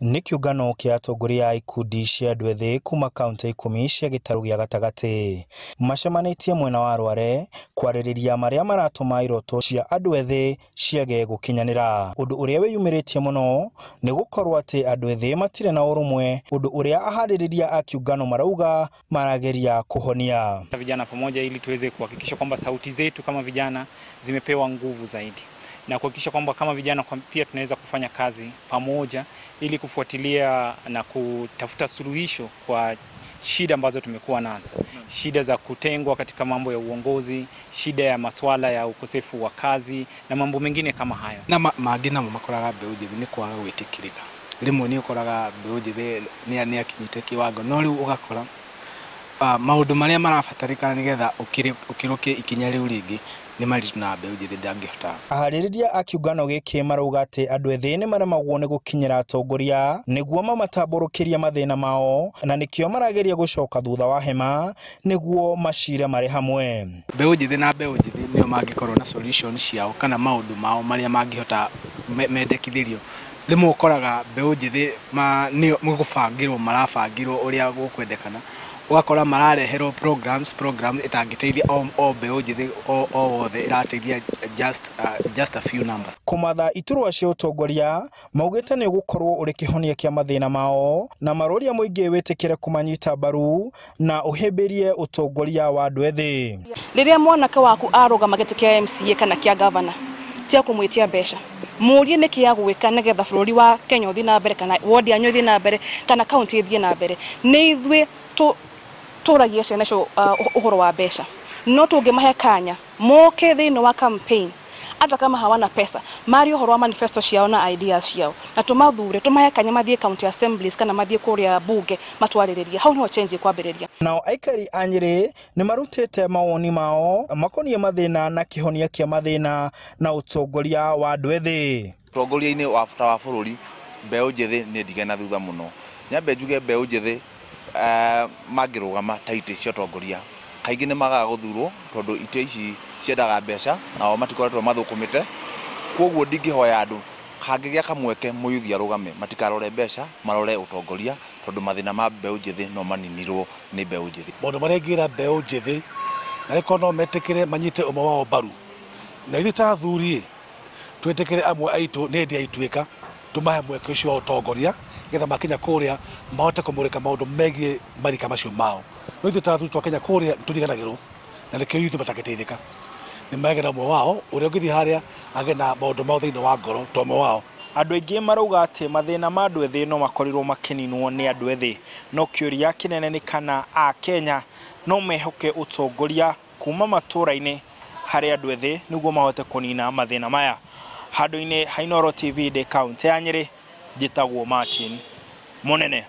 Nĩ kĩũngano kĩa atongoria a ikundi cia andũ ethĩ kuma kaunti 10 cia gĩtarũ gĩa gatagatĩ. Macemanĩtie mwena wa Rware kwarĩrĩria marĩa maratũma iroto cia andũ ethĩ ciage gũkinyanĩra. Ũndũ ũrĩa wĩyumĩrĩtie mũno nĩ gũkorwo atĩ andũ ethĩ matirĩ na ũrũmwe, ũndũ ũrĩa aharĩrĩria a kĩũngano marauga marageria kũhonia. Vijana pamoja ili tuweze kuhakikisha kwamba sauti zetu kama vijana zimepewa nguvu zaidi na kuhakikisha kwamba kama vijana pia tunaweza kufanya kazi pamoja ili kufuatilia na kutafuta suluhisho kwa shida ambazo tumekuwa nazo. Shida za kutengwa katika mambo ya uongozi, shida ya masuala ya ukosefu wa kazi na mambo mengine kama hayo. Na mangĩ namo makoraga mbeũ njĩthĩ nĩ kwaga gwĩtĩkĩrĩka. Rĩmwe nĩ ũkoraga mbeũ njĩthĩ nĩ akinyĩte kĩwango, no rĩu ũgakora maũndũ marĩa marabatarĩkana nĩgetha ũkĩrũkie ikinya rĩu rĩngĩ nĩ maritũ na mbeũ njĩthĩ ndangĩhota. Aharĩrĩria a kĩũngano gĩkĩ marauga atĩ andũ ethĩ nĩ maremagwo nĩ gũkinyĩra atongoria nĩguo mamatambũrũkĩrie mathĩna mao, na nĩkĩo marageria gũcoka thutha wa hema nĩguo macire marĩ hamwe. Mbeũ njĩthĩ na mbeũ njĩthĩ nĩo mangĩkorwo na solution ciao kana maũndũ mao marĩa mangĩhota mendekithĩrio. Rĩmwe ũkoraga mbeũ njĩthĩ nĩo gũbangĩrwo marabangĩrwo ũrĩa gũkwendekana, ũgakora marareherwo program ĩtangĩteithia o mbeũ njĩthĩ o wothe, ĩrateithia just a few numbers. Kũmatha iturwa cia ũtongoria maugĩte nĩ ũgũkorwo ũrĩ kĩhonia kĩa mathĩna mao, na maroria mũingĩ wĩtĩkĩre kũmanyita mbaru na ũhĩmbĩrie ũtongoria wa andũ ethĩ. Rĩrĩa mwanake waku arũgama gĩtĩ kĩa MCA kana kĩa governor, tia kũmwĩtia mbeca, mũrie nĩkĩ agwĩka nĩgetha bũrũri wa Kenya ũthiĩ na mbere, kana ward yanyu ĩthiĩ na mbere, kana county ĩthiĩ na mbere. Nĩ ithuĩ tũragia ciana icio ũhoro wa mbeca, no tũngĩmahe kanya moke thĩinĩ wa campaign hata kama hawana pesa, mari ũhoro wa manifesto ciao na ideas ciao, na tũmathure tũmahe kanya mathiĩ county assemblies kana mathiĩ kũrĩa bunge matwarĩrĩrie. Hau niho change ĩkwambĩrĩria. Nao aikari a Nyĩrĩ nĩ marutĩte mawoni mao makoniĩ mathĩna na kĩhonia kĩa mathĩna na ũtongoria wa andũ ethĩ. Ũtongoria-inĩ wa bata wa bũrũri mbeũ njĩthĩ nĩ ndige na thutha mũno. Nyambe njuge mbeũ njĩthĩ mangĩrũgama ta itĩ cia ũtongoria kaingĩ nĩ magaga gũthurwo tondũ itĩ ici ciendaga mbeca nao matikoretwo mathũkũmĩte. Koguo ndingĩhoya andũ hangĩgĩa kamweke mũyuthi arũgame matikarore mbeca, marore ũtongoria tondũ mathĩna ma mbeũ njĩthĩ no maninirwo nĩ mbeũ njĩthĩ. Maũndũ marĩa ingĩra mbeũ njĩthĩ na gĩkorwo no metĩkĩre manyite ũmwe wao mbaru, na ithuĩ ta athuri twĩtĩkĩre amwe aitũ nĩ hĩndĩ ya ituĩka tũmahe mweke ũcio wa ũtongoria nĩgetha makinya kũrĩa mahote kũmũrĩka maũndũ megiĩ marika macio mao. No ithuĩ ta athuri twakinya kũrĩa tũriganagĩrwo, na nĩkĩo ithuĩ matangĩteithĩka. Nĩ magĩa na ũmwe wao ũrĩa ũngĩthiĩ harĩa agĩe na maũndũ mao thĩinĩ wa ngoro ta ũmwe wao. Andũ aingĩ marauga atĩ mathĩna ma andũ ethĩ no makorirwo makĩninwo nĩ andũ ethĩ, no kĩũria kĩnene nĩ kana a Kenya no mehoke ũtongoria kuma matũũra-inĩ harĩ andũ ethĩ nĩguo mahote kũnina mathĩna maya. Handũ-inĩ ha Inooro TV ndĩ kaunti ya Nyĩrĩ, njĩtagwo Martin Mũnene.